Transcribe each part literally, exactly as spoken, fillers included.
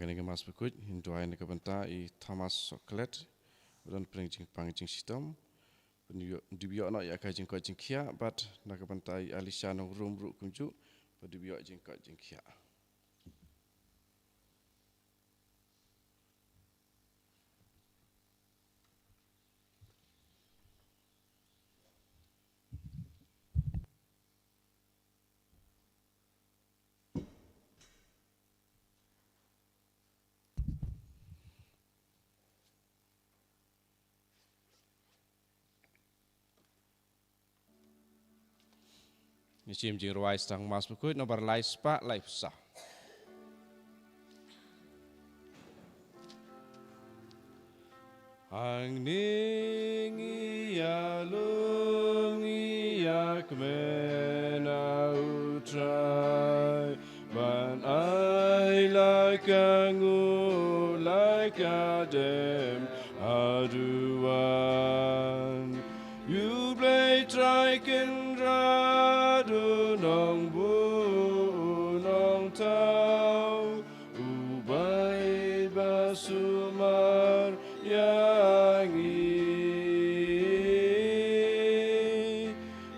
Kane ka Mass Bakhuid, ngin duwai na ka bynta i Thomas Soklet, ba don pyrshah jingpang jingshitom, ba u dep ïoh noh ïa ka jingkoit jingkhiah, bad na ka bynta i Alisha Nongrum ruh kumjuh, ba u dep ïoh jingkoit jingkhiah. Ngi shim jingrwai sa tang Mass Bakhuid nombar lai spah lai phew saw. Hangne ngi ïalum ngi ïakmen ha u Trai, ban ai la ka nguh la ka dem haduh wan. U Blei Trai Kynrad u Nongbuh u Nongthaw, u bait ba sumar ïa ngi.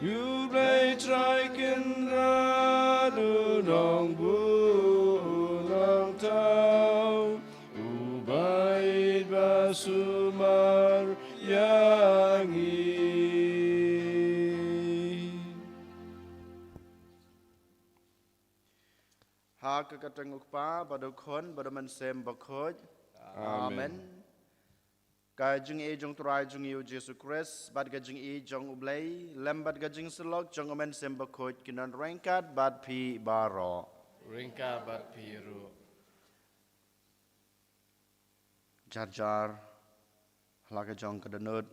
U Blei Trai Kynrad u Nongbuh u Nongthaw, u bait ba sumar ïa ngi. Ha ka kyrteng u Kpa, bad u Khun, bad u Mynsiem Bakhuid. Amen. Amen. Ka jingïeit jong u Trai jong ngi u Jisu Khrist, bad ka jingïeit jong u Blei, lem bad ka jingsyllok jong u Mynsiem Bakhuid, kin don ryngkat bad phi baroh. Ryngkat bad phi ruh. Jar jar, ha la ka jong ka dohnud,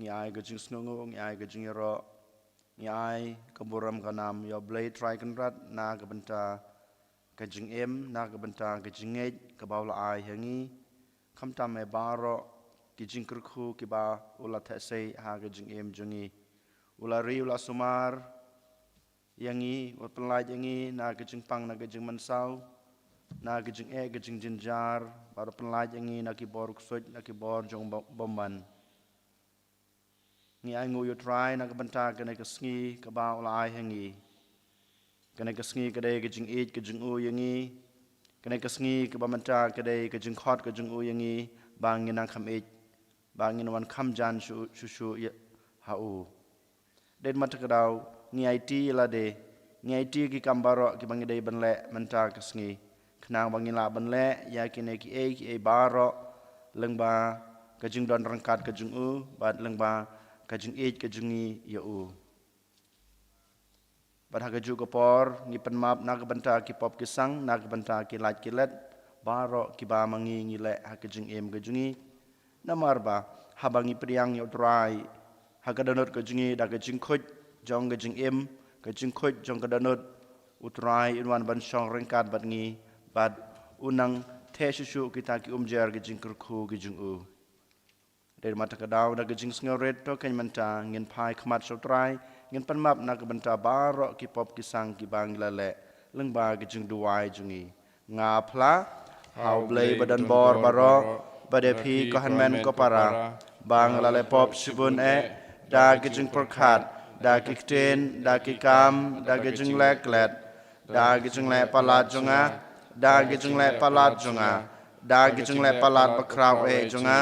ngi ai ka jingsngewnguh, ngi ai ka jingïaroh, ngi ai ka burom ka nam ïa u Blei Trai Kynrad na ka bynta ka jingim, na ka bynta ka jingngeit kaba u la ai ha ngi. Khamtam ïa baroh ki jingkyrkhu kiba u la theh sei ha ka jingim jong ngi. U la ri, u la sumar ïa ngi, u pynlait ïa ngi na ka jingpang, na ka jingmynsaw, na ka jingeh, ka jingjynjar, bad u pynlait ïa ngi na ki bor ksuid, na ki bor jong bym-, bymman. Ngi ainguh ïa u Trai na ka bynta kane ka sngi kaba u la ai ha ngi. Kane ka sngi ka dei ka jingïeit ka jong u ïa ngi. Kane ka sngi kaba mynta ka dei ka jingkhot ka jong u ïa ngi, ba ngin nang kham ïeit, ba ngin wan kham jan shuh shuh shuh ïa ha u. Dei ma ta ka daw, ngi aiti ïa lade, ngi aiti ïa ki kam baroh kiba ngi dei ban leh mynta ka sngi, khnang ba ngin lah ban leh ïa kine kiei kiei baroh lyngba ka jingdon ryngkat ka jong u, bad lyngba ka jingïeit ka jong ngi ïa u. Bad ha kajuh ka por ngi pynmap na ka bynta ki pop ki sang, na ka bynta ki lait ki let baroh kiba ma ngi ngi leh ha ka jingim ka jong ngi. Namar ba haba ngi pdiang ïa u Trai ha ka dohnud ka jong ngi da ka jingkhuid jong ka jingim, ka jingkhuid jong ka dohnud, u Trai un wan ban shong ryngkat bad ngi, bad un nang theh shuh shuh kita ki umjer ka jingkyrkhu ka jong u. Dei ma ta ka daw, da ka jingsngewrit, to khein mynta ngin phai khmat sha u Trai, ngin pynmap na ka bynta baroh ki pop ki sang kiba ngi la leh lyngba ka jingduwai jong ngi. Nga phla ha u Blei ba don bor baroh, bad ïa phi ko hynmen ko para, ba nga la leh pop shibun eh, da ka jingpyrkhat, da ki ktien, da ki kam, da ka jingleh klet, da ka jingleh palat jong nga, da ka jingleh palat jong nga, da ka jingleh palat bakhraw eh jong nga.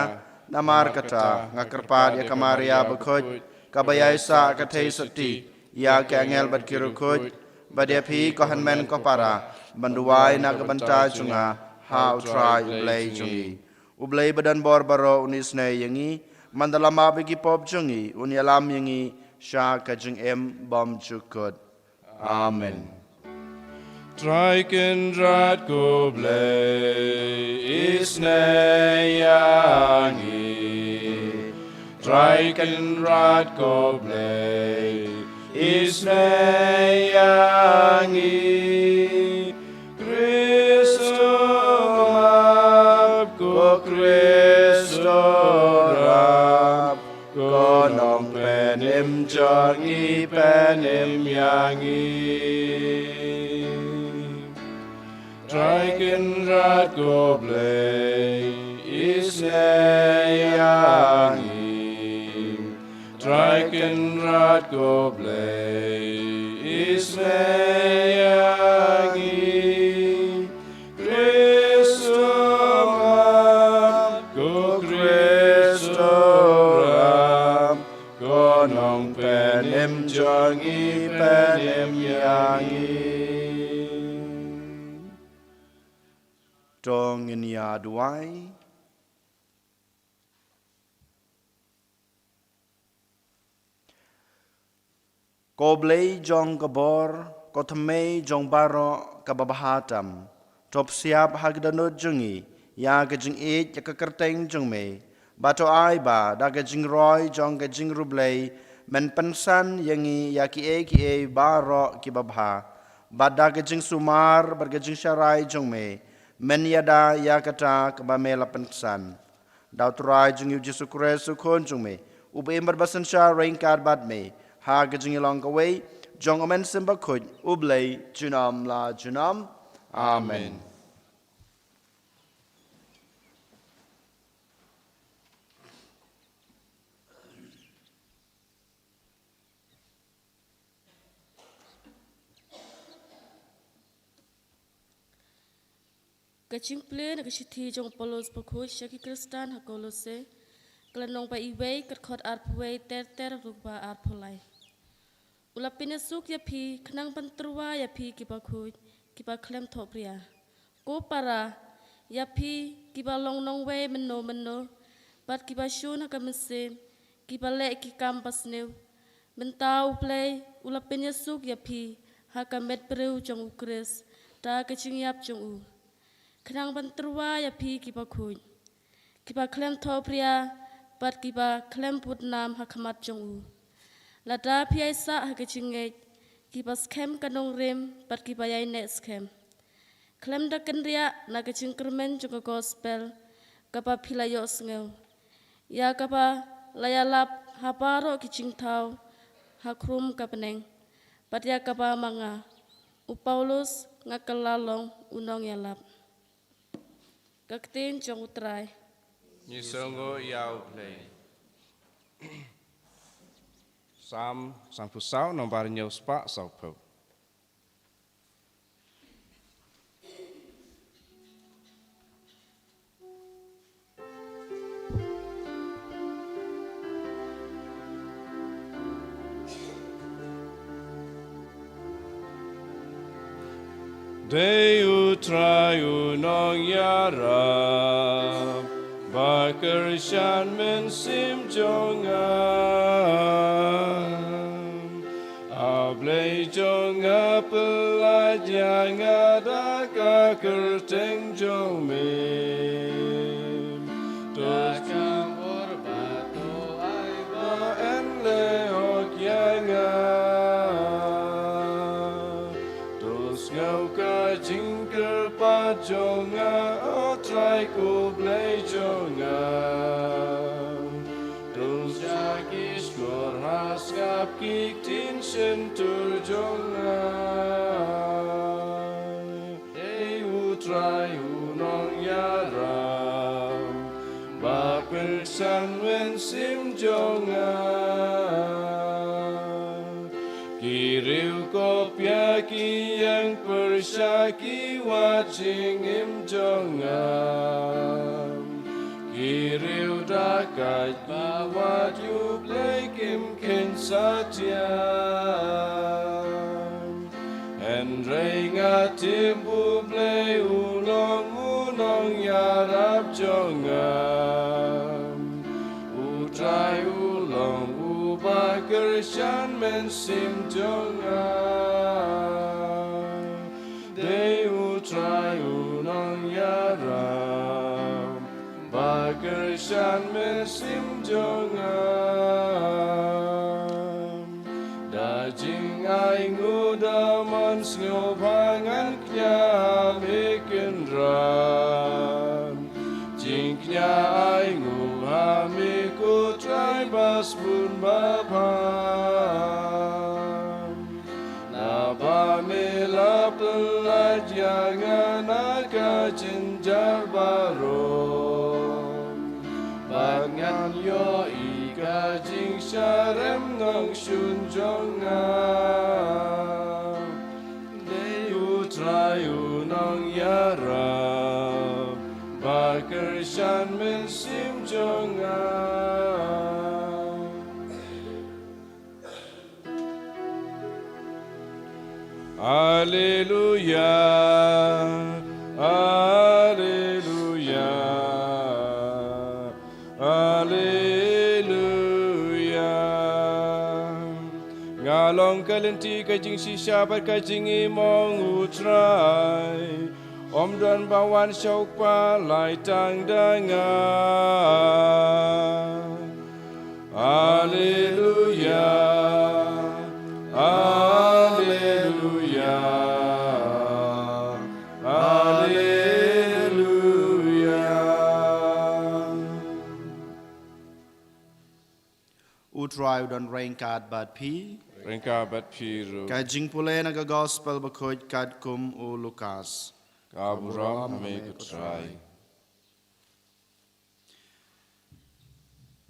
Namar kata nga kyrpad ïa ka Maria bakhuid, kaba ïaisah ka theisotti ïa ki angel bad ki riewkhuid, bad ïa phi ko hynmen ko para, ban duwai na ka bynta jong nga ha u Trai u Blei jong ngi. U Blei ba don bor baroh un isynei ïa ngi, man da la map ïa ki pop jong ngi, un ïalam ïa ngi sha ka jingim bymjukut. Amen. Trai Kynrad ko Blei, isynei ïa ngi. Trai Kynrad ko Blei, isynei ïa ngi. Khrist u map, ko Khrist u rap, ko Nongpynim jong ngi, pynim ïa ngi. Trai Kynrad ko Blei, isynei ïa ngi. Trai Kynrad ko Blei, isynei ïa ngi. Khrist u Mat, ko Khrist u Ram, ko Nongpynim jong ngi, pynim ïa ngi. To ngin ïa duwai. Ko Blei jong ka bor, ko thymmei jong baroh kaba bha tam, to pynsiap ha ka dohnud jong ngi ïa ka jingïeit ïa ka kyrteng jong me, bad to ai ba da ka jingroi jong ka jingriewblei men pynsan ïa ngi ïa kiei kiei baroh kiba bha, bad da ka jingsumar bad ka jingsharai jong me men ïada ïa kata kaba me la pynsan. Da U Trai jong ngi U Jisu Khrist U Khun jong me, uba im bad ba synshar ryngkat bad me ha ka jingïalong kawei jong U Mynsiem Bakhuid, U Blei junom la junom. Amen. Ka jingpule na ka shithi jong u Paulus bakhuid sha ki Khristan ha Kolose, ka lynnong ba iwei, ka dkhot arphew wei ter ter haduh ba arphew lai. U la pynïasuk ïa phi khnang ban tyrwa ïa phi kiba khuid, kiba khlem thohpria. Ko para, ïa phi kiba long nongwei mynno mynno bad kiba shun ha ka mynsiem, kiba leh ki kam basniew, mynta U Blei u la pynïasuk ïa phi ha ka met briew jong U Khrist da ka jingïap jong u, khnang ban tyrwa ïa phi kiba khuid, kiba khlem thohpria bad kiba khlem bud nam ha khmat jong u. Lada phi ïaisah ha ka jingngeit, kiba skhem ka nongrim bad kiba ïaineh skhem, khlem da kynriah na ka jingkyrmen jong ka gospel kaba phi la ïohsngew, ïa kaba la ïalap ha baroh ki jingthaw ha khrum ka bneng, bad ïa kaba ma nga, u Paulus, nga kylla long u nongïalap. Ka ktien jong U Trai. Ngi sngewnguh ïa U Blei. Salm sanphew saw, nombar hynñiew spah sawphew. Dei U Trai u nongïarap ba kyrshan mynsiem jong nga. A Blei jong nga, pyllait ïa nga da ka kyrteng jong me. To sngap bor bad to ai ba yn leh hok ïa nga. To sngew ka jingkyrpad jong nga, O Trai ko Blei jong nga. To sha ki shkor ha sngap ki ktien shyntur jong nga. Dei U Trai u nongïarap ba kyrshan mynsiem jong nga. Ki riew khop ïa ki ïing pyrshah, ki wad jingim jong nga. Ki riew da kait ba wad ïa U Blei kim kheiñ satia. Hynrei nga tip U Blei u long u nongïarap jong nga. U Trai u long uba kyrshan mynsiem jong nga. Dei U Trai u nongïarap ba kyrshan mynsiem jong nga. Da jingainguh da mon sngewbha ngan kñia ha me Kynrad. Jingkñia ainguh ha me ko Trai ba sbun ba bha. Naba me la Pynlait ïa nga na ka jynjar baroh, bad ngan ïohi ka jingsharem nongshun jong nga. Dei U Trai U Nongïarap, ba kyrshan mynsiem jong nga. Alleluia, alleluia, alleluia. Nga long ka lynti, ka jingshisha bad ka jingim, ong U Trai. Ym don ba wan sha U Kpa, lai tang da nga. Alleluia, alleluia, alleluia. U Trai u don ryngkat bad phi. Ryngkat bad phi ruh. Ka jingpule na ka Gospel Bakhuid katkum u Lukas. Ka burom ha me ko Trai.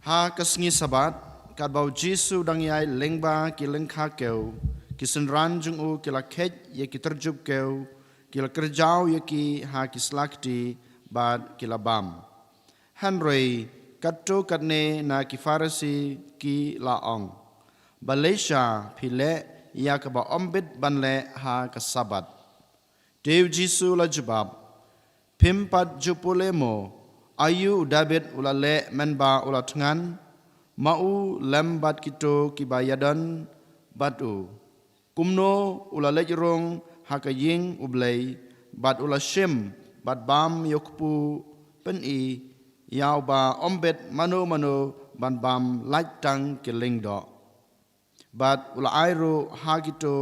Ha ka sngi Sabbath, katba u Jisu u dang ïai lyngba ki lyngkha kew, ki synran jong u ki la kheit ïa ki tyrjup kew, ki la kyrjaw ïa ki ha ki slakti, bad ki la bam. Hynrei katto katne na ki Pharisi ki la ong, "Balei sha phi leh ïa kaba ym bit ban leh ha ka Sabbath?" Te u Jisu u la jubab, "Phim pat ju pule mo, aïu u Dabid u la leh mynba u la thngan, ma u lem bad kito kiba ïadon bad u? Kumno u la leit rung ha ka ïing U Blei, bad u la shim, bad bam ïa u kpu pyni, ïa uba ym bit mano mano ban bam lait tang ki lyngdoh? Bad u la ai ruh ha kito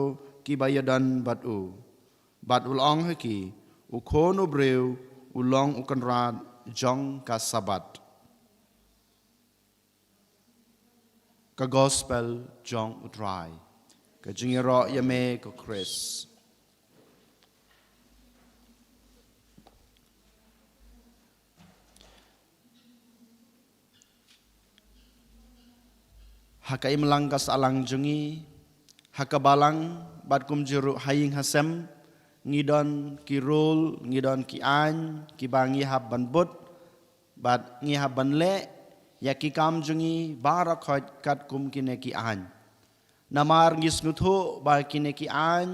kiba ïadon bad u, bad u la ong ha ki, U Khun u briew u long u kynrad jong ka Sabbath." Ka Gospel jong U Trai. Ka jingïaroh ïa me ko Khrist. Ha ka imlang ka sahlang jong ngi, ha ka balang, bad kumjuh ruh ha ïing ha sem, ngi don ki rule, ngi don ki aiñ kiba ngi hap ban bud, bad ngi hap ban leh ïa ki kam jong ngi baroh khoit katkum kine ki aiñ. Namar ngi sngewthuh ba kine ki aiñ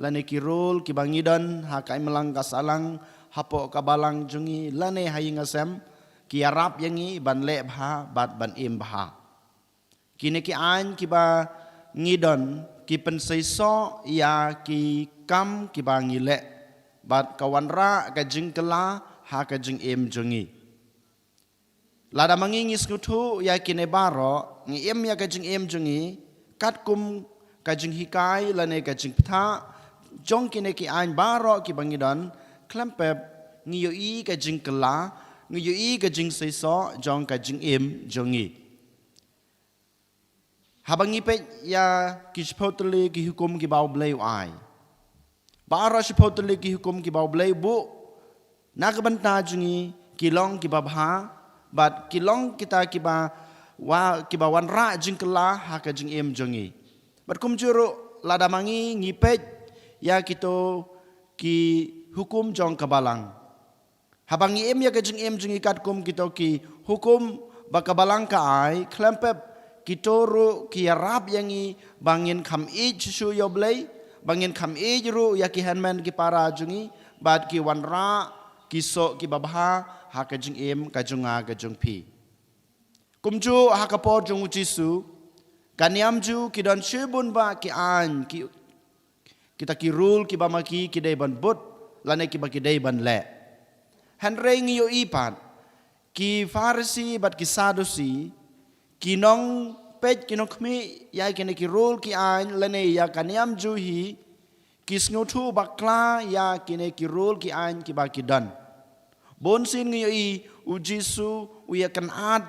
lane ki rule kiba ngi don ha ka imlang ka sahlang, hapoh ka balang jong ngi lane ha ïing ha sem, ki ïarap ïa ngi ban leh bha bad ban im bha. Kine ki aiñ kiba ngi don ki pynseisoh ïa ki kam kiba ngi leh, bad ka wanrah ka jingkylla ha ka jingim jong ngi. Lada ma ngi ngi sngewthuh ïa kine baroh, ngi im ïa ka jingim jong ngi katkum ka jinghikai lane ka jingbthah jong kine ki aiñ baroh kiba ngi don, khlem pep ngi ïohi ka jingkylla, ngi ïohi ka jingseisoh jong ka jingim jong ngi. Haba ngi peit ïa ki shiphew tylli ki hukum kiba U Blei u ai, baroh shiphew tylli ki hukum kiba U Blei u buh na ka bynta jong ngi ki long kiba bha, bad ki long kita kiba wa-, kiba wanrah jingkylla ha ka jingim jong ngi. Bad kumjuh ruh lada ma ngi ngi peit ïa kito ki hukum jong ka balang. Haba ngi im ïa ka jingim jong ngi katkum kito ki hukum ba ka balang ka ai, khlem pep kito ruh ki ïarap ïa ngi ba ngin kham ïeit shuh shuh ïa U Blei, ba ngin kham ïeit ruh ïa ki hynmen ki para jong ngi, bad ki wanrah ki soh kiba bha ha ka jingim ka jong nga ka jong phi. Kumjuh ha ka por jong u Jisu, ka niam Jiw ki don shibun bah ki aiñ, ki, kita ki rule kiba ma ki ki dei ban bud, lane kiba ki dei ban leh. Hynrei ngi ïohi pat, ki Pharisi bad ki Sadusi, ki nongpeit ki nongkhmih ïa kine ki rule ki aiñ lane ïa ka niam Jiw hi, ki sngewthuh bakla ïa kine ki rule ki aiñ kiba ki don. Bunsien ngi ïohi u Jisu u ïakynad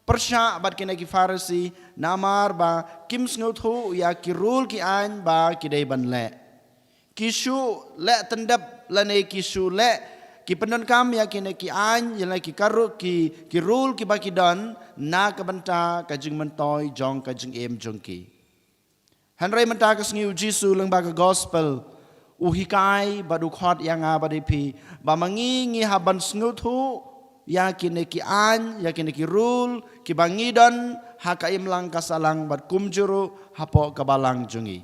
pyrshah bad kine ki Pharisi namar ba kim sngewthuh ïa ki rule ki aiñ ba ki dei ban leh. ki shu leh tyndep lane ki shu leh, ki pyndonkam ïa kine ki aiñ, ïa lane ki karu, ki, ki rule kiba ki don, na ka bynta ka jingmyntoi jong ka jingim jong ki. Hynrei mynta ka sngi u Jisu lyngba ka gospel, u hikai bad u khot ïa nga bad ïa phi, ba ma ngi ngi hap ban sngewthuh ïa kine ki aiñ, ïa kine ki rule kiba ngi don ha ka imlang ka sahlang bad kumjuh ruh hapoh ka balang jong ngi.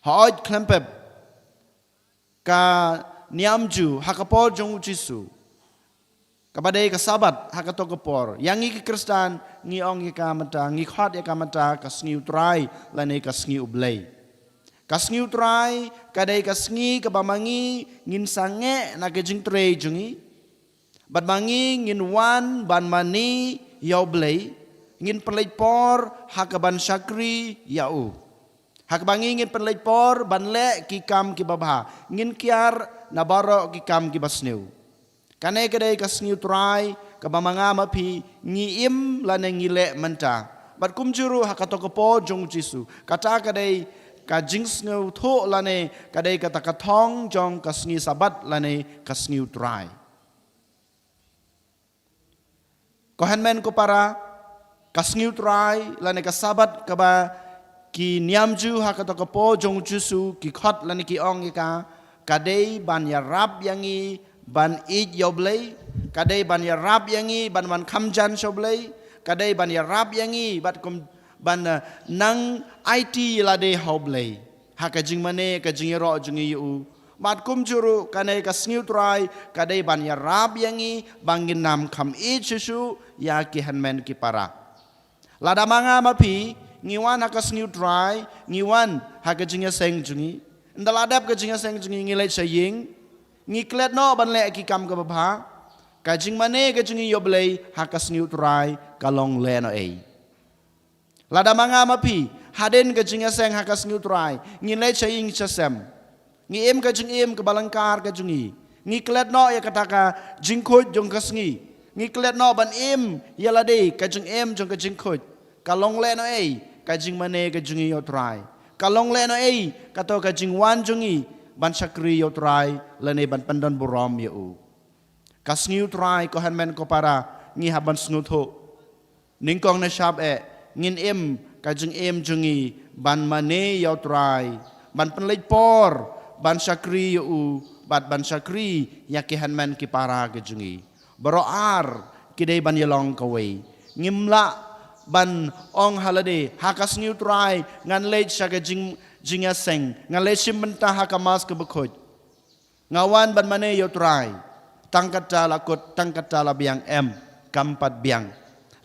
Hooid, khlem pep, ka niam Jiw ha ka por jong u Jisu, kaba dei ka Sabat ha kato ka por, ïa ngi ki Khristan ngi ong ïa ka mynta, ngi khot ïa ka mynta ka sngi u Trai lane ka sngi u Blei. Ka sngi u Trai ka dei ka sngi kaba ma ngi ngin sangeh na ka jingtrei jong ngi, bad ma ngi ngin wan ban mane ïa u Blei, ngin pynleit por ha kaban shakri ïa u. Ha kaba ngi ngin pynleit por ban leh ki kam kiba bha, ngin kiar na baroh ki kam kiba sniew. Kane ka dei ka sngi u Trai kaba ma nga ma phi ngi im lane ngi leh mynta. Bad kumjuh ruh ha kato ka por jong u Jisu, kata ka dei ka jingsngewthuh lane ka dei kata ka thong jong ka sngi Sabat lane ka sngi u Trai. Ko hynmen ko para, ka sngi u Trai lane ka Sabat kaba ki niam Jiw ha kato ka por jong u Jisu ki khot lane ki ong ïa ka, ka dei ban ïarap ïa ngi ban ïeit ïa u Blei, ka dei ban ïarap ïa ngi ban wan kham jan sha u Blei, ka dei ban ïarap ïa ngi bad kum ban, eh, nang aiti ïa lade ha u Blei ha ka jingmane ka jingïaroh jong ngi ïa u. Bad kumjuh ruh kane ka sngi u Trai ka dei ban ïarap ïa ngi ba ngin ym kham ïeit shuh shuh ïa ki hynmen ki para. Lada ma nga ma phi ngi wan ha ka sngi u Trai, ngi wan ha ka jingïaseng jong ngi, ynda la dep ka jingïaseng jong ngi ngi leit sha ïing, ngi klet noh ban leh ki kam kaba bha, ka jingmane ka jong ngi ïa u Blei ha ka sngi u Trai ka long lehnohei? Lada ma nga ma phi hadien ka jingïaseng ha ka sngi u Trai ngi leit sha ïing sha sem, ngi im ka jingim kaba lyngkar ka jong ngi, ngi klet noh ïa kata ka jingkhuid jong ka sngi, ngi klet noh ban im ïa lade ka jingim jong ka jingkhuid, ka long lehnohei ka jingmane ka jong ngi ïa u Trai? Ka long lehnohei kato ka jingwan jong ngi ban shakri ïa u Trai lane ban pyndonburom ïa u? Ka sngi u Trai, ko hynmen ko para, ngi hap ban sngewthuh. Nyngkong nyngkong eh ngin im ka jingim jong ngi ban mane ïa u Trai, ban pynleit por ban shakri ïa u bad ban shakri ïa ki hynmen ki para ka jong ngi. Baroh ar ki dei ban ïalong kawei. Ngim lah ban ong ha lade, ha ka sngi u Trai ngan leit sha ka jing, jingïaseng, ngan leit shim bynta ha ka Mass kaba khuid, nga wan ban mane ïa u Trai. Tang kata la kut, tang kata la biang, em, kam pat biang.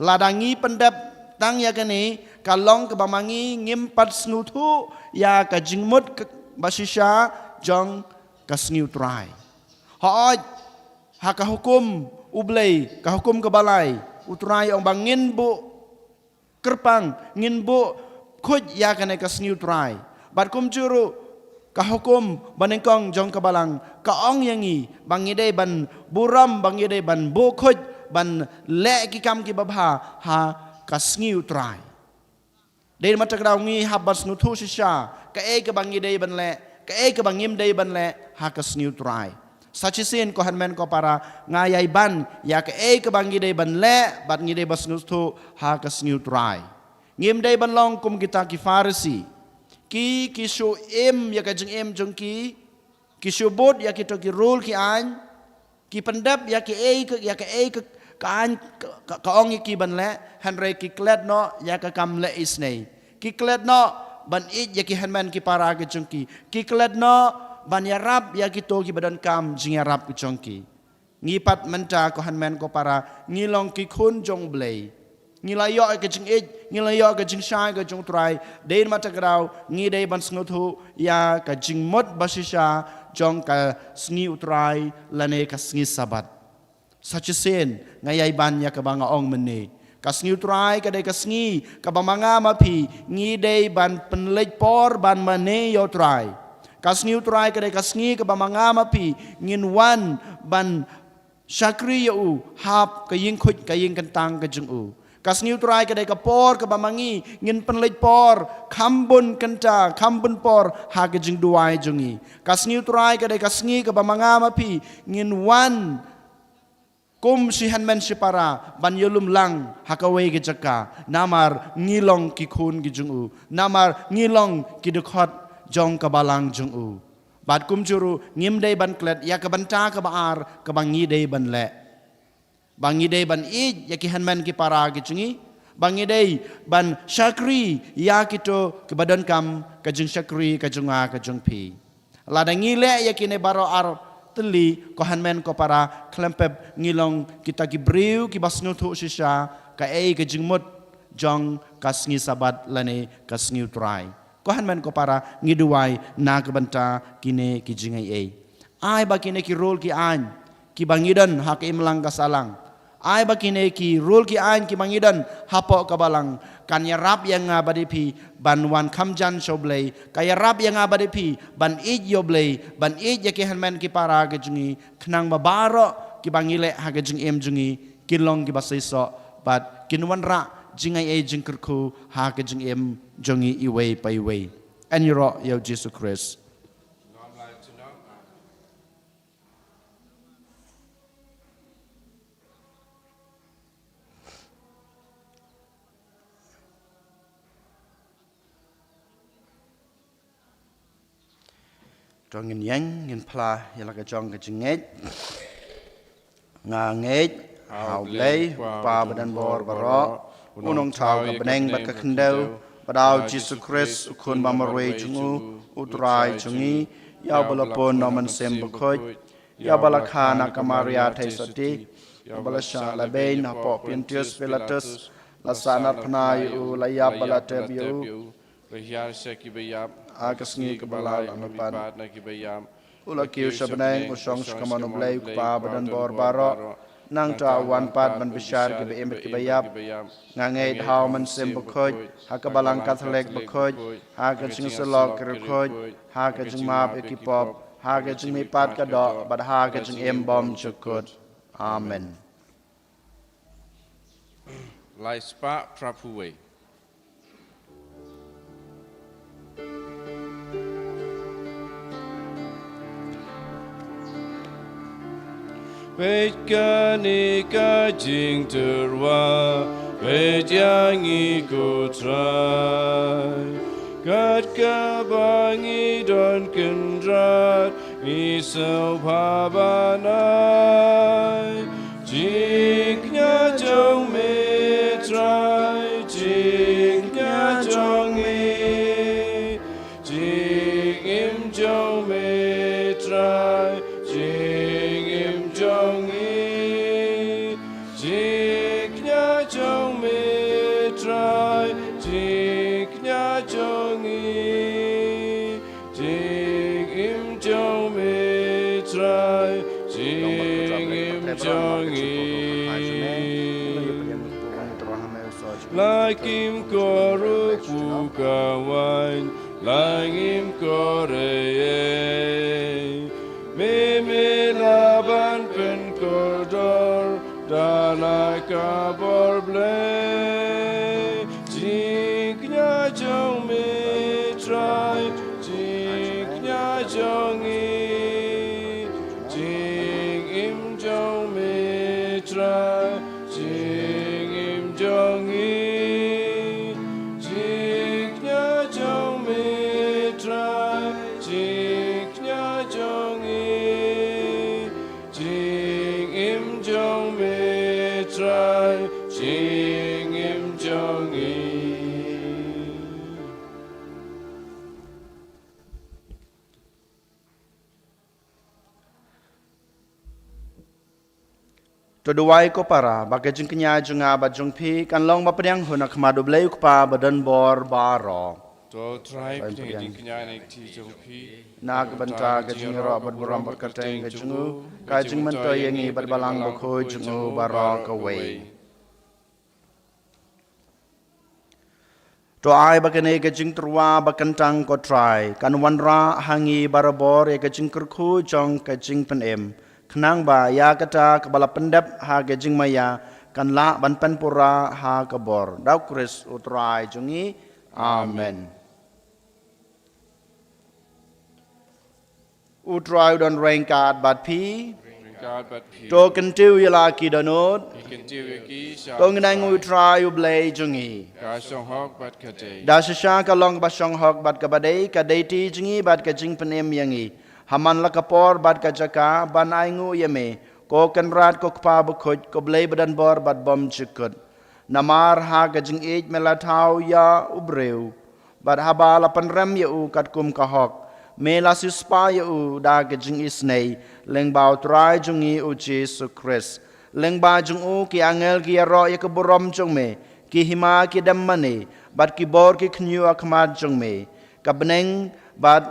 Lada ngi pyndep tang ïa kane, ka long kaba ma ngi ngim pat sngewthuh ïa ka jingmut ka, ba shisha jong ka sngi u Trai. Hooid, ha ka hukum u Blei, ka hukum kaba lai, u Trai ong ba ngin buh kyrpang, ngin buh khuid ïa kane ka sngi u Trai. Bad kumjuh ruh ka hukum banyngkong jong ka Balang ka ong ïa ngi ba ngi dei ban burom, ba ngi dei ban buh khuid, ban leh ki kam kiba bha ha ka sngi u Trai. Dei na kata ka daw ngi hap ban sngewthuh shisha kaei kaba ngi dei ban leh, kaei kaba ngim dei ban leh ha ka sngi u Trai. Sa shisien, ko hynmen ko para, nga ïai ban ïa kaei kaba ngi dei ban leh bad ngi dei ban sngewthuh ha ka sngi u Trai. Ngim dei ban long kum kita ki Pharisi, ki, ki shu im ïa ka jingim jong ki, ki shu bud ïa kito ki rule ki aiñ, ki pyndep ïa kiei ka, ïa kaei ka, ka aiñ ka, ka, ka ong ïa ki ban leh, hynrei ki klet noh ïa ka kam leh isynei. Ki klet noh ban ïeit ïa ki hynmen ki para ka jong ki. Ki klet noh ban ïarap ïa kito kiba donkam jingïarap ka jong ki. Ngi pat mynta, ko hynmen ko para, ngi long ki khun jong u Blei. Ngi la ïoh ka jingïeit, ngi la ïoh ka jingshai ka jong u Trai. Dei na kata ka daw ngi dei ban sngewthuh ïa ka jingmut ba shisha jong ka sngi u Trai lane ka sngi Sabat. Sa shisien, nga ïai ban ïa kaba nga ong mynne. Ka sngi u Trai ka dei ka sngi kaba ma nga ma phi ngi dei ban pynleit por ban mane ïa u Trai. Ka sngi u Trai ka dei ka sngi kaba ma nga ma phi ngin wan ban shakri ïa u hap ka ïing khuid, ka ïing kyntang ka jong u. Ka sngi U Trai ka dei ka por kaba ma ngi ngin pynleit por kham bun kynta, kham bun por ha ka jingduwai jong ngi. Ka sngi U Trai ka dei ka sngi kaba ma nga ma phi ngin wan kum shi hynmen shi para ban ïalum lang ha kawei ka jaka. Namar ngi long ki khun ki jong u. Namar ngi long ki dkhot jong ka balang jong u. Bad kumjuh ruh ngim dei ban klet ïa ka bynta kaba ar kaba ngi dei ban leh. Ba ngi dei ban ïeit ïa ki hynmen ki para ki jong ngi. Ba ngi dei ban shakri ïa kito kiba donkam, ka jingshakri ka jong nga ka jong phi. Lada ngi leh ïa kine baroh ar tylli, ko hynmen ko para, khlem pep ngi long kita ki briew kiba sngewthuh shisha kaei ka jingmut jong ka sngi Sabbath lane ka sngi U Trai. Ko hynmen ko para, ngi duwai na ka bynta kine ki jingaiei. Ai ba kine ki rule ki aiñ kiba ngi don ha ka imlang ka sahlang, ai ba kine ki rule ki aiñ kiba ngi don hapoh ka balang kan ïarap ïa nga bad ïa phi ban wan kham jan sha U Blei. Ka ïarap ïa nga bad ïa phi ban ïeit ïa U Blei, ban ïeit ïa ki hynmen ki para ki jong ngi, khnang ba baroh kiba ngi leh ha ka jingim jong ngi kin long kiba seisoh bad kin wanrah jingaiei jingkyrkhu ha ka jingim jong ngi iwei pa iwei. Yn ïaroh ïa U Jisu Khrist. To ngin ïeng, ngin phla ïa la ka jong ka jingngeit. Nga ngeit ha U Blei, U Kpa ba don bor baroh, U Nongthaw ka bneng bad ka khyndew, bad ha U Jisu Khrist, U Khun ba marwei jong U, U Trai jong ngi, ïa uba la pun na U Mynsiem Bakhuid, ïa uba la kha na ka Maria theisotti, ïa uba la shah la beiñ hapoh Pontius Pilatus, la sahnarphna ïa u, la ïap bad la tep ïa u, la hiar sha kiba ïap, ha ka sngi kaba lai la mihpat na kiba ïap, u la kiew sha bneng, u shong sha ka mon U Blei U Kpa ba don bor baroh. Nangta u wan pat ban bishar kiba im bad kiba ïap. Nga ngeit ha U Mynsiem Bakhuid, ha ka Balang Katholik bakhuid, ha ka jingsyllok ki riewkhuid, ha ka jingmap ïa ki pop, ha ka jingmihpat ka doh, bad ha ka jingim bymjukut. Amen. Lai spah phra phew wei. Peit kane ka jingtyrwa, peit ïa ngi ko Trai. Kat kaba ngi don kynrad, ngi sngewbha ban ai jingkñia jong me Trai, jingkñia jong ngi. Jingim jong me Trai, jingim jong ngi. Jingkñia jong me Trai, jingkñia jong ngi. Jingim jong me Trai, jingim jong ngi. La kim ko ruh pyrkhat, la ngim ko rei ei. Me me lah ban pynkordor da la ka bor Blei. Jingkñia jong me Trai, jingkñia jong ngi. Jingim jong me Trai, jingim jong ngi. Jingkñia jong me Trai, jingkñia jong ngi. Jingim jong me Trai, jingim jong ngi. To duwai ko para, ba ka jingkñia jong nga bad jong phi kan long ba pdiang hun ha khmat U Blei U Kpa ba don bor baroh. To Trai pdiang jingkñia na ka kti jong phi, na ka bynta ka jingïaroh bad burom bad kyrteng ka jong u, ka jingmyntoi ïa ngi bad Balang Bakhuid jong u baroh kawei. To ai ba kane ka jingtyrwa ba kyntang ko Trai kan wanrah ha ngi barabor ïa ka jingkyrkhu jong ka jingpynim, khnang ba ïa kata kaba la pyndep ha ka jingmaïa kan lah ban pynpura ha ka bor. Da U Khrist U Trai jong ngi. Amen. U Trai u don ryngkat bad phi. Ryngkat bad phi. To kyntiew ïa la ki dohnud. Ngi kyntiew ïa ki sha. To ngin ai nguh ïa U Trai U Blei jong ngi. Ka shong hok bad ka dei. Da shisha ka long kaba shong hok bad kaba dei, ka dei ti jong ngi bad ka jingpynim ïa ngi. Ha man la ka por bad ka jaka ban ai nguh ïa me, ko Kynrad, ko Kpa bakhuid, ko Blei ba don bor bad bymjukut. Namar ha ka jingïeit me la thaw ïa u briew, bad haba la pynrem ïa u katkum ka hok, me la siewspah ïa u da ka jingisynei lyngba U Trai jong ngi U Jisu Khrist. Lyngba jong u ki angel ki ïaroh ïa ka burom jong me, ki hima ki dem mane, bad ki bor ki khynñiuh ha khmat jong me. Ka bneng bad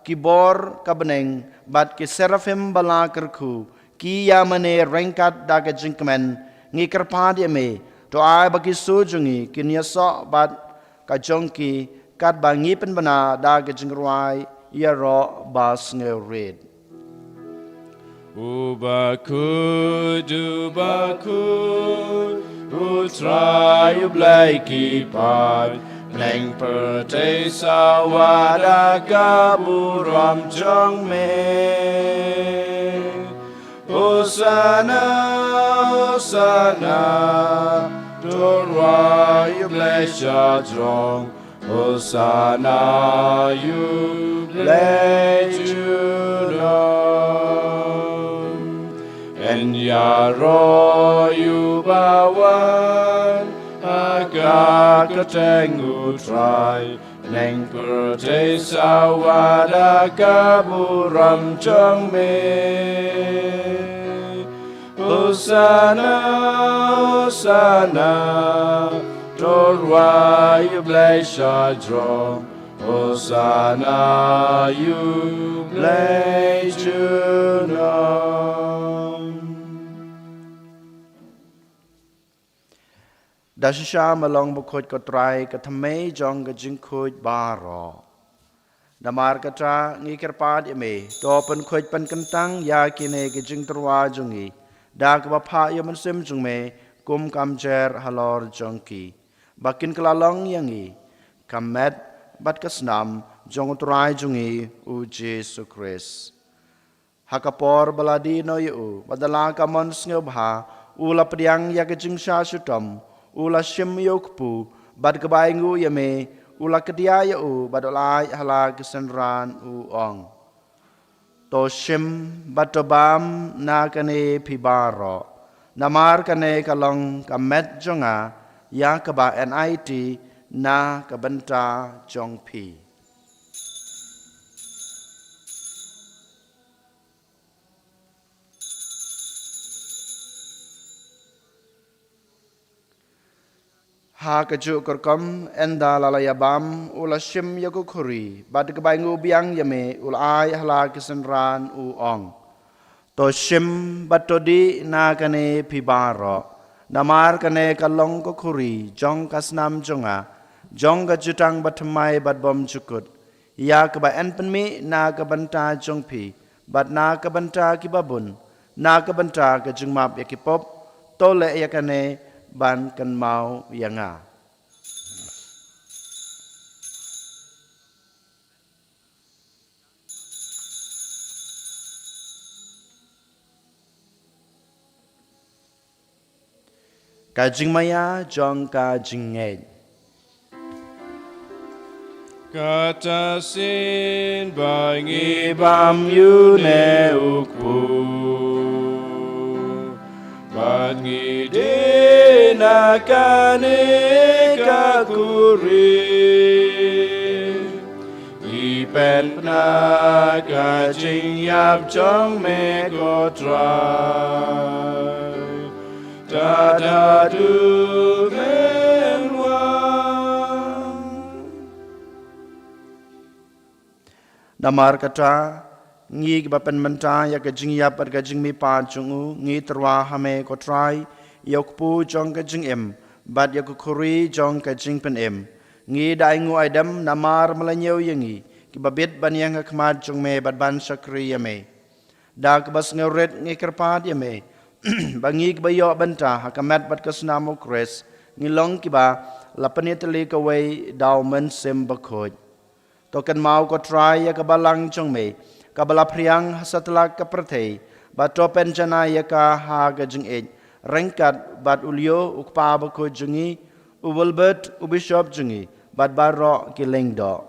ki bor ka bneng bad ki serafim ba la kyrkhu, ki ïa mane ryngkat da ka jingkmen. Ngi kyrpad ïa me, to ai ba ki sur jong ngi kin ïasoh bad ka jong ki, katba ngi pynbna da ka jingrwai ïaroh ba sngewrit. U bakhuid, u bakhuid, U Trai U Blei ki paid, bneng pyrthei sawa da ka burom jong me. Hosana, Hosana, to rwai ïa U Blei shajrong. Hosana ïa U Blei junom. Yn ïaroh ïa uba wan ha ka kyrteng U Trai. Bneng pyrthei sawa da ka burom jong me. Hosana, Hosana, to rwai ïa U Blei shajrong. Hosana ïa U Blei junom. Da shisha ma long bakhuid ko Trai, ka thymmei jong ka jingkhuid baroh. Namar kata ngi kyrpad ïa me, to pynkhuid pynkyntang ïa kine ki jingtyrwa jong ngi da kaba phah ïa u Mynsiem jong me kum ka mjer halor jong ki, ba kin kylla long ïa ngi ka met bad ka snam jong U Trai jong ngi U Jisu Khrist. Ha ka por ba la die noh ïa u, bad da la ka mon sngewbha, u la pdiang ïa ka jingshah shitom, u la shim ïa u kpu, bad kaba ainguh ïa me, u la kdiah ïa u, bad u la aiti ha la ki synran u ong: To shim bad to bam na kane phi baroh, namar kane ka long ka met jong nga, ïa kaba yn aiti na ka bynta jong phi. Ha kajuh ka rukom, ynda la la ïa bam, u la shim ïa ka khuri, bad kaba ainguh biang ïa me, u la aiti ha la ki synran u ong: To shim bad to dih na kane phi baroh, namar kane ka long ka khuri jong ka snam jong nga, jong ka jutang bathymmai bad bymjukut, ïa kaba yn pynmih na ka bynta jong phi bad na ka bynta kiba bun, na ka bynta ka jingmap ïa ki pop. To leh ïa kane ban kynmaw ïa nga. Ka jingmaïa jong ka jingngeit. Kata shisien ba ngi bam ïa une u kpu, bad ngi dih na kane ka khuri, ngi pynbna ka jingïap jong me, ko Trai, tad haduh men wan. Namar kata, ngi kiba pynmynta ïa ka jingïap bad ka jingmihpat jong u, ngi tyrwa ha me, ko Trai, ïa u kpu jong ka jingim bad ïa ka khuri jong ka jingpynim. Ngi da ainguh aidem namar me la ñiew ïa ngi kiba bit ban ïeng ha khmat jong me bad ban shakri ïa me. Da kaba sngewrit ngi kyrpad ïa me, ba ngi kiba ïoh bynta ha ka met bad ka snam u Khrist ngi long kiba la pynïatylli kawei da u Mynsiem Bakhuid. To kynmaw ko Trai ïa ka balang jong me kaba la phriang ha satlak ka pyrthei, bad to pynjanai ïa ka ha ka jingïeit ryngkat bad u Leo u Kpa Bakhuid jong ngi, u Wilbert u Bishop jong ngi, bad baroh ki lyngdoh.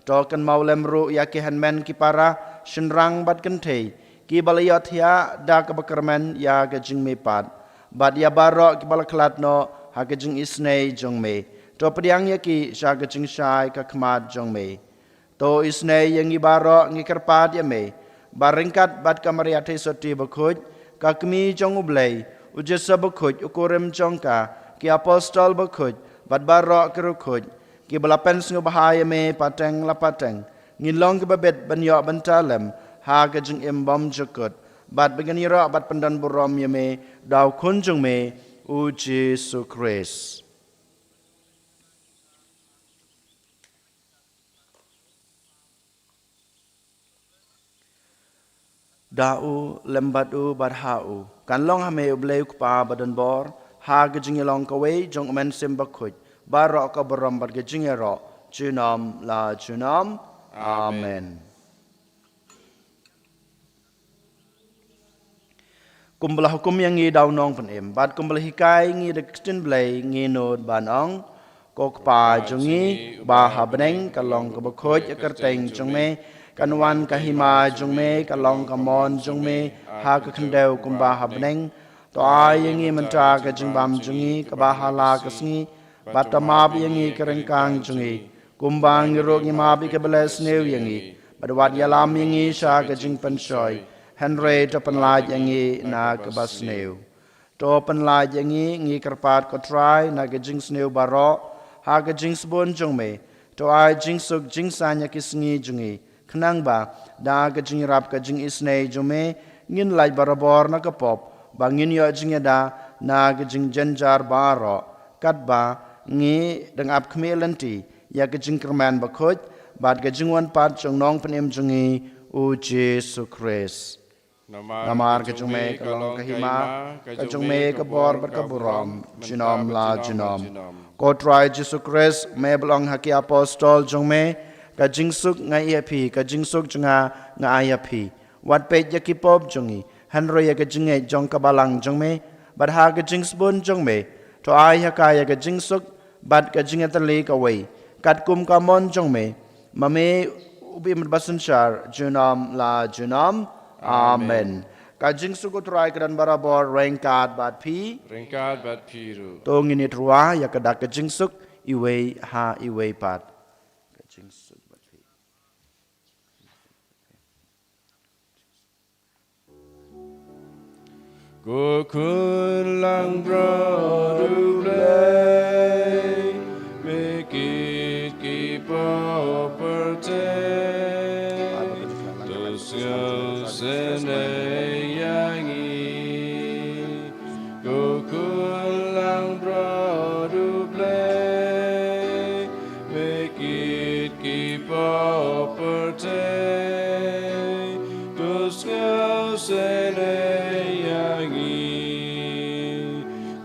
To kynmaw lem ruh ïa ki hynmen ki para, shynrang bad kynthei kiba la ïohthiah da kaba kyrmen ïa ka jingmihpat, bad ïa baroh kiba la khlad noh ha ka jingisynei jong me. To pdiang ïa ki sha ka jingshai ka khmat jong me. To isynei ïa ngi baroh, ngi kyrpad ïa me ba ryngkat bad ka Maria Theisotti Bakhuid, ka Kmie jong u Blei, u Joseph Bakhuid u kurim jong ka, ki Apostol Bakhuid, bad baroh ki riewkhuid kiba la pynsngewbha ïa me pateng la pateng, ngin long kiba bit ban ïoh bynta lem ha ka jingim bymjukut, bad ba ngin ïaroh bad pyndon burom ïa me da u Khun jong me, u Jisu Khrist. Da u, lem bad u, bad ha u, kan long ha me u Blei u Kpa badonbor, ha ka jingïalong kawei jong u Mynsiem Bakhuid, baroh ka burom bad ka jingïaroh junom la junom. Amen. Amen. Kumba la hukum ïa ngi da u Nongpynim, bad kumba la hikai ïa ngi da ka ktien Blei, ngi nud ban ong: Ko Kpa jong ngi uba ha bneng, ka long kaba khuid ïa ka kyrteng jong me, kan wan ka hima jong me, ka long ka mon jong me ha ka khyndew kumba ha bneng. To ai ïa ngi mynta ka jingbam jong ngi kaba ha la ka sngi, bad to map ïa ngi ki ryngkang jong ngi, kumba ngi ruh ngi map ïa kiba leh sniew ïa ngi, bad wat ïalam ïa ngi sha ka jingpynshoi, hynrei to pynlait ïa ngi na kaba sniew. To pynlait ïa ngi, ngi kyrpad ko Trai, na ka jingsniew baroh, ha ka jingsbun jong me. To ai jingsuk jingsaiñ ïa ki sngi jong ngi, khnang ba da ka jingïarap ka jingisynei jong me, ngin lait barabor na ka pop, ba ngin ïoh jingïada na ka jingjynjar baroh, katba ngi dang ap khmih lynti ïa ka jingkyrmen bakhuid bad ka jingwan pat jong u Nongpynim jong ngi, u Jisu Khrist. Namar ka jong me ka long ka hima, ka jong me ka bor bad ka burom junom la junom. Ko Trai Jisu Khrist, me ba la ong ha ki apostol jong me: Ka jingsuk nga ai ïa phi, ka jingsuk jong nga nga ai ïa phi. Wat peit ïa ki pop jong ngi, hynrei ïa ka jingngeit jong ka balang jong me, bad ha ka jingsbun jong me, to ai ha ka ïa ka jingsuk bad ka jingïatylli kawei, katkum ka mon jong me, ma me uba im bad ba synshar junom la junom. Amen. Amen. Ka jingsuk u Trai ka don barabor ryngkat bad phi. Ryngkat bad phi ruh. To ngin ïatyrwa ïa ka dak ka jingsuk iwei ha iwei pat. Ka jingsuk bad phi. Ko Khun langbrot U Blei, me kit ki pop pyrthei, to sngewsynei ïa ngi. Ko Khun langbrot U Blei, me kit ki pop pyrthei, to sngewsynei ïa ngi.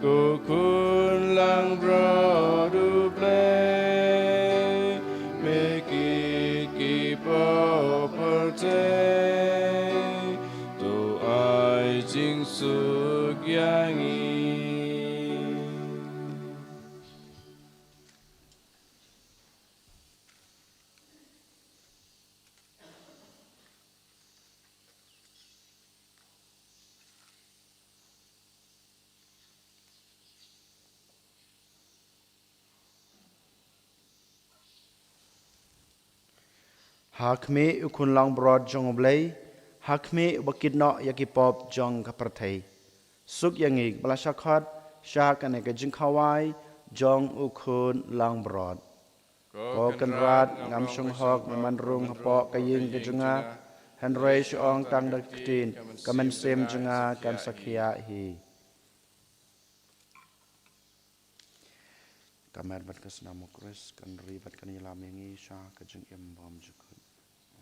Ko Khun langbrot U Blei, me kit ki pop pyrthei, to ai jingsuk ïa ngi. Ha khmih u Khun langbrot jong U Blei, ha khmih uba kit noh ïa ki pop jong ka pyrthei. Suk ïa ngi ba la shah khot sha kane ka jingkhawai jong u Khun langbrot. Ko Kynrad, ngam shong hok ban rung hapoh ka ïing ka jong nga, hynrei shu ong tang da ka ktien, ka mynsiem jong nga kan sa khiah hi. Ka met bad ka snam u Khrist kan ri bad kan ïalam ïa ngi sha ka jingim bymjukut.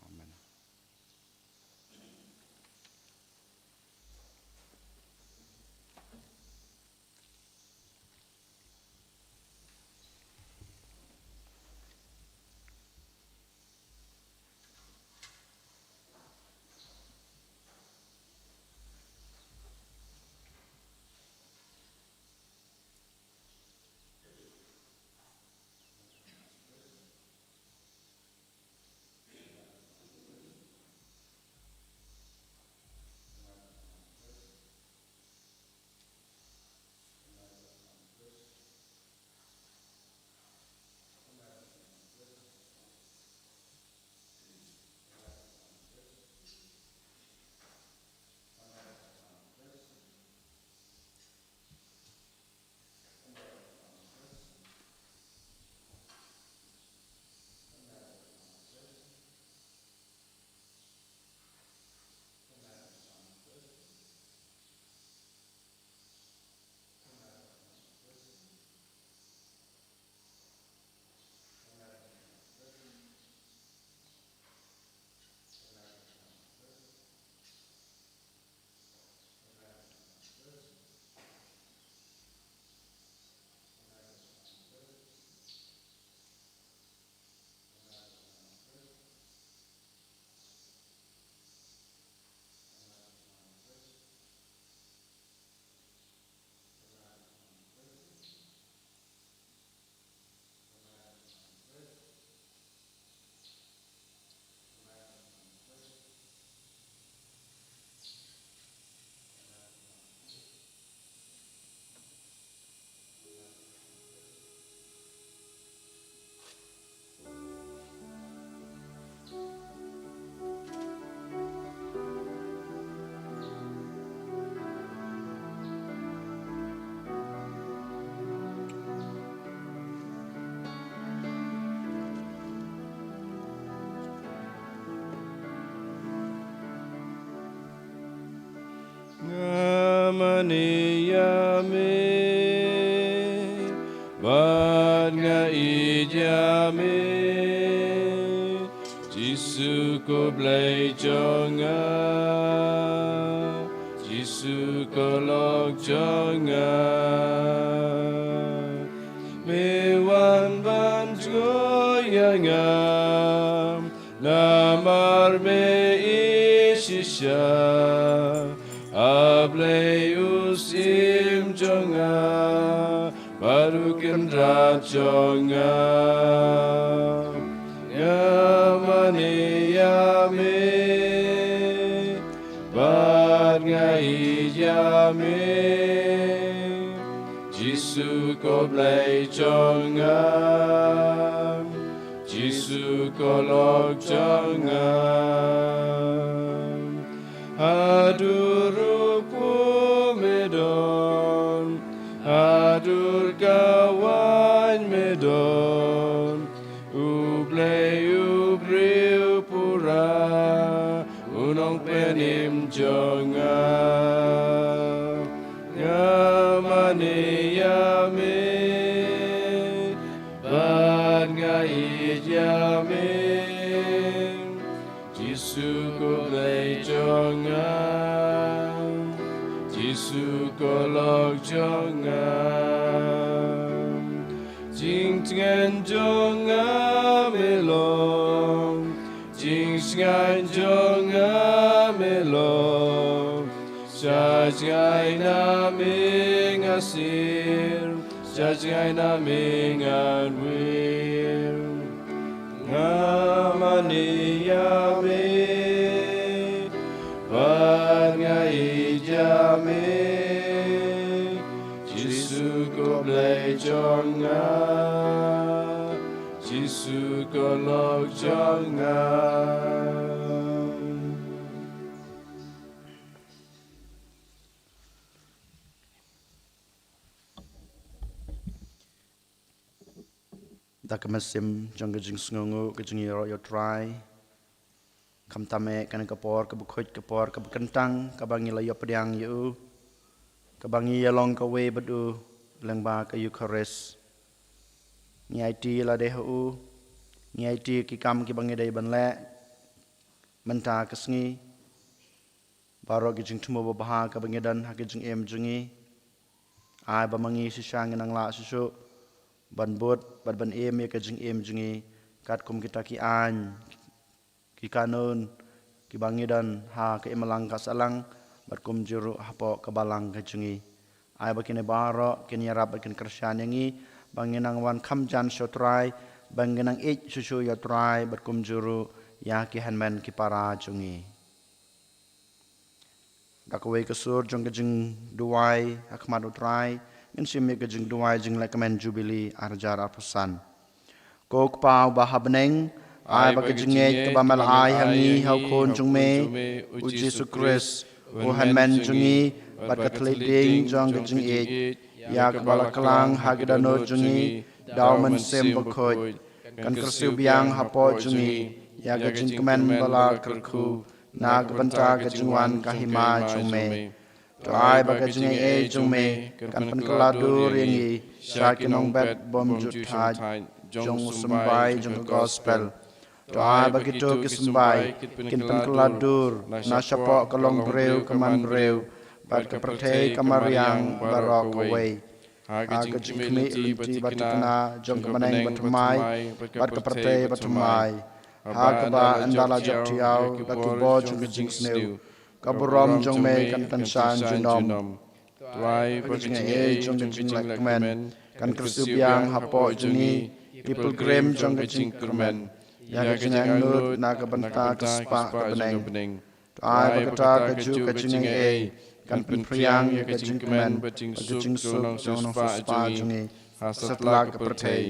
Amen. Nga mane ïa me, bad nga ïeit ïa me, Jisu ko Blei jong nga, Jisu ko lok jong nga. Me wan ban jngoh ïa nga, namar me ïeit shisha. A Blei u Syiem jong nga, bad u Kynrad jong nga. Nga mane ïa me, bad nga ïeit ïa me, Jisu ko Blei jong nga, Jisu ko lok jong nga. Haduh ruh pur me don, haduh ka waiñ me don, U Blei u briew pura, u nongpynim jong nga. Nga mane ïa me, bad nga ïeit ïa me, Jisu ko Blei jong nga, Jisu ko lok jong nga. Jingtngen jong nga me long, jingsngaiñ jong nga me long. Sha jngai na me nga sir, sha jngai na me ngan wir. Nga mane ïa me, bad nga ïeit ïa me, Jisu ko Blei jong nga, Jisu ko lok jong nga. Da ka mynsiem jong ka jingsngewnguh, ka jingïaroh ïa U Trai. Khamtam eh kane ka por kaba khuid, ka por kaba kyntang, kaba ngi la ïoh pdiang ïa u, kaba ngi ïalong kawei bad u lyngba ka Eukharist. Ngi aiti lade ha u, ngi aiti ki kam kiba ngi dei ban leh mynta ka sngi. Baroh ki jingthmu babha kaba ngi don ha ka jingim jong ngi, ai ba ma ngi shisha ngin nang lah shuh shuh ban bud bad ban im ïa ka jingim jong ngi katkum kita ki aiñ, ki kanun kiba ngi don ha ka imlang ka sahlang, bad kumjuh ruh hapoh ka balang ka jong ngi. Ai ba kine baroh kin ïarap bad kin kyrshan ïa ngi ba ngin nang wan kham jan sha U Trai, ba ngin nang ïeit shuh shuh ïa U Trai, bad kumjuh ruh ïa ki hynmen ki para jong ngi. Da kawei ka sur jong ka jingduwai ha khmat U Trai, ngin shim ïa ka jingduwai jinglehkmen Jubili ar hajar arphew san. Ko Kpa uba ha bneng, ai ba ka jingngeit kaba me la ai ha ngi ha U Khun jong me, U Jisu Khrist, U Hynmen jong ngi, bad ka thylliej ding jong ka jingïeit, ïa kaba la klang ha ki dohnud jong ngi da U Mynsiem Bakhuid, kan kyrsiew biang hapoh jong ngi ïa ka jingkmen ba la kyrkhu na ka bynta ka jingwan ka hima jong me. To ai ba ka jingaiei jong me kan pynkylla dur ïa ngi sha ki nongbet bym ju thait jong u symbai jong ka gospel. To ai ba kito ki symbai kin pynkylla dur na shapoh ka longbriew ka manbriew bad ka pyrthei ka mariang baroh kawei, ha ka jingkhmih lynti bad thikna jong ka bneng bathymmai bad ka pyrthei bathymmai, ha kaba ynda la jop thiaw da ki bor jong ka jingsniew, ka burom jong me kan pynshai junom. To ai ba ka jingaiei jong ka jinglehkmen kan kyrsiew biang hapoh jong ngi, ki pilgrim jong ka jingkyrmen, ïa ka jingangnud na ka bynta ka spah ka bneng. To ai ba kata kajuh ka jingaiei kan pynphriang ïa ka jingkmen bad ka jingsuk jong u nongsiewspah jong ngi ha satlak ka pyrthei.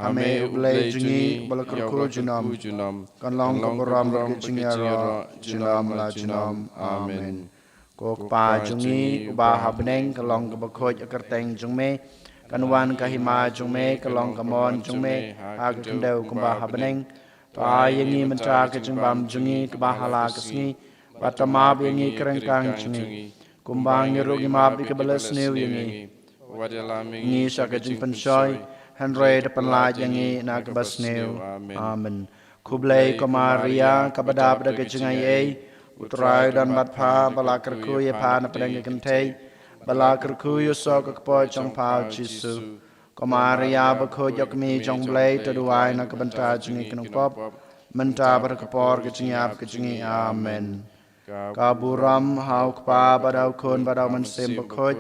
Ha me U Blei jong ngi uba la kyrkhu junom, kan long ka burom bad ka jingïaroh junom la junom. Amen. Ko Kpa jong ngi uba ha bneng, ka long kaba khuid ka kyrteng jong me. Kan wan ka hima jong me, ka long ka mon jong me ha ka khyndew kumba ha bneng. To ai ïa ngi mynta ka jingbam jong ngi kaba ha la ka sngi, bad to map ïa ngi ki ryngkang jong ngi, Kumba ngi ruh ngi map ïa kiba la sniew ïa ngi. Wat ïalam ïa ngi sha ka jingpynshoi, hynrei da pynlait ïa ngi na kaba sniew. Amen. Khublei ko Maria, kaba dap da ka jingaiei, U Trai u don bad pha, ba la kyrkhu ïa pha na pdeng ki kynthei, ba la kyrkhu ïa u soh ka kpoh jong pha u Jisu. Ko Maria bakhuid, ïa kmie jong U Blei, to duwai na ka bynta jong ngi ki nongpop, mynta bad ha ka por ka jingïap ka jong ngi. Amen. Ka burom ha U Kpa bad ha U Khun bad ha U Mynsiem Bakhuid,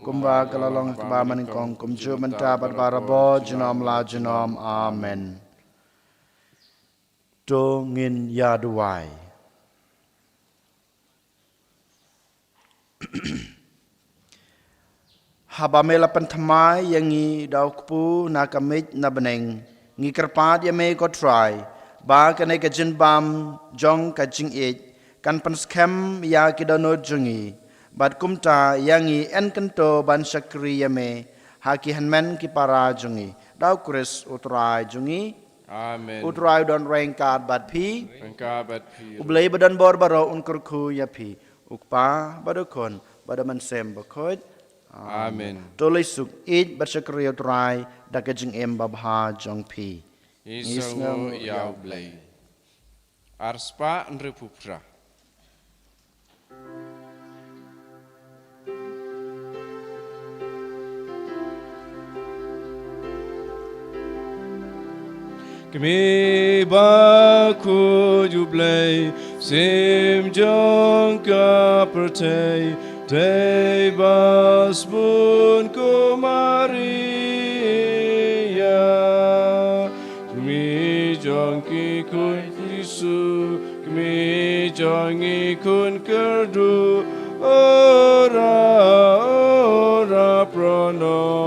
kumba ka la long ha kaba mynnyngkong, kumjuh mynta bad barabor, junom la junom. Amen. To ngin ïa duwai. Haba me la pynthymmai ïa ngi da u kpu na ka miej na bneng, ngi kyrpad ïa me ko Trai, ba kane ka jingbam jong ka jingïeit kan pynskhem ïa ki dohnud jong ngi, bad kumta ïa ngi yn kyntu ban shakri ïa me ha ki hynmen ki para jong ngi. Da U Khrist U Trai jong ngi. Amen. U Trai u don ryngkat bad phi. Ryngkat bad phi. U Blei ba don bor baroh un kyrkhu ïa phi. U Kpa bad U Khun bad U Mynsiem Bakhuid. Amen. To leit suk, ïeit bad shakri ïa U Trai da ka jingim babha jong phi. Ngi sngewnguh ïa U Blei. Arspah hynriewphew phra. Kmie bakhuid U Blei, Mynsiem jong ka pyrthei, dei ba sbun ko Maria. Kmie jong ki khun Jisu, kmie jong ki khun kyrduh, ora, ora pro nobis.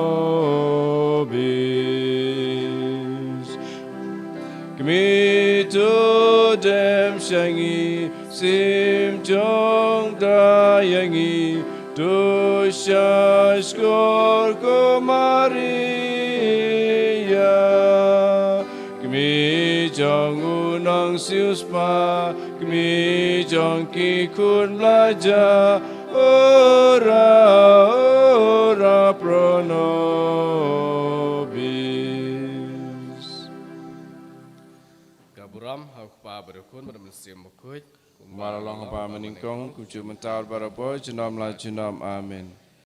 Kmie to dem sha ngi, Mynsiem jong U Trai ïa ngi, to shahshkor ko Maria. Kmie jong u nongsiewspah, kmie jong ki khun blai ja, ora, ora pro nobis. Ka burom ha U Kpa bad U Khun bad U Mynsiem Bakhuid. Kumba la long ha kaba mynnyngkong, kumjuh mynta bad barabor, junom la junom. Amen.